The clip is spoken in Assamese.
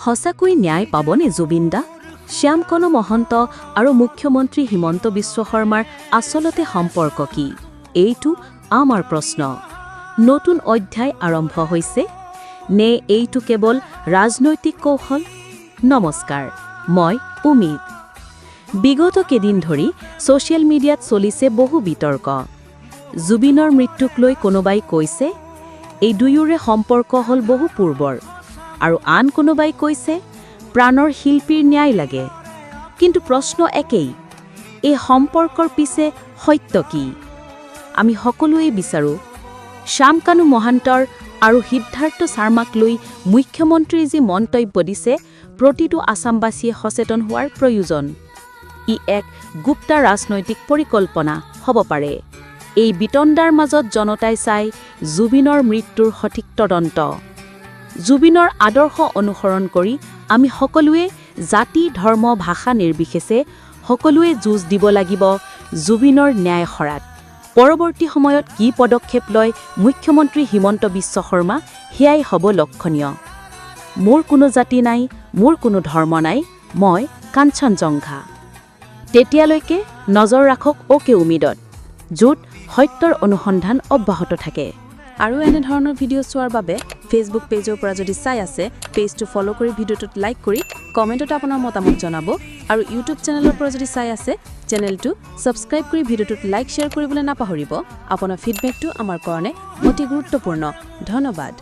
সঁচাকৈ ন্যায় পাবনে জুবিন দা? শ্যামকানু মহন্ত আৰু মুখ্যমন্ত্ৰী হিমন্ত বিশ্ব শৰ্মাৰ আচলতে সম্পৰ্ক কি? এইটো আমাৰ প্ৰশ্ন। নতুন অধ্যায় আৰম্ভ হৈছে নে এইটো কেৱল ৰাজনৈতিক কৌশল? নমস্কাৰ, মই উমিদ। বিগত কেইদিন ধৰি ছ'চিয়েল মিডিয়াত চলিছে বহু বিতৰ্ক। জুবিনৰ মৃত্যুক লৈ কোনোবাই কৈছে এই দুয়োৰে সম্পৰ্ক হ'ল বহু পূৰ্বৰ আৰু আন কোনোবাই কৈছে প্ৰাণৰ শিল্পীৰ ন্যায় লাগে। কিন্তু প্ৰশ্ন একেই, এই সম্পৰ্কৰ পিছে সত্য কি? আমি সকলোৱে বিচাৰোঁ শ্যামকানু মহন্তৰ আৰু সিদ্ধাৰ্থ শৰ্মাক লৈ মুখ্যমন্ত্ৰীয়ে যি মন্তব্য দিছে, প্ৰতিটো আছামবাসীয়ে সচেতন হোৱাৰ প্ৰয়োজন। ই এক গুপ্ত ৰাজনৈতিক পৰিকল্পনা হ'ব পাৰে। এই বিতণ্ডাৰ মাজত জনতাই চাই জুবিনৰ মৃত্যুৰ সঠিক তদন্ত। জুবিনৰ আদৰ্শ অনুসৰণ কৰি আমি সকলোৱে জাতি, ধৰ্ম, ভাষা নিৰ্বিশেষে সকলোৱে যুঁজ দিব লাগিব জুবিনৰ ন্যায় সৰাত। পৰৱৰ্তী সময়ত কি পদক্ষেপ লয় মুখ্যমন্ত্ৰী হিমন্ত বিশ্ব শৰ্মা, সেয়াই হ'ব লক্ষণীয়। মোৰ কোনো জাতি নাই, মোৰ কোনো ধৰ্ম নাই, মই কাঞ্চনজংঘা। তেতিয়ালৈকে নজৰ ৰাখক অ'কে উমিদত, য'ত সত্যৰ অনুসন্ধান অব্যাহত থাকে। আৰু এনেধৰণৰ ভিডিঅ' চোৱাৰ বাবে ফেচবুক পেজৰ পৰা যদি চাই আছে, পেজটো ফ'ল' কৰি ভিডিঅ'টোত লাইক কৰি কমেণ্টত আপোনাৰ মতামত জনাব আৰু ইউটিউব চেনেলৰ পৰা যদি চাই আছে, চেনেলটো ছাবস্ক্ৰাইব কৰি ভিডিঅ'টোত লাইক, শ্বেয়াৰ কৰিবলৈ নাপাহৰিব। আপোনাৰ ফিডবেকটো আমাৰ কাৰণে অতি গুৰুত্বপূৰ্ণ। ধন্যবাদ।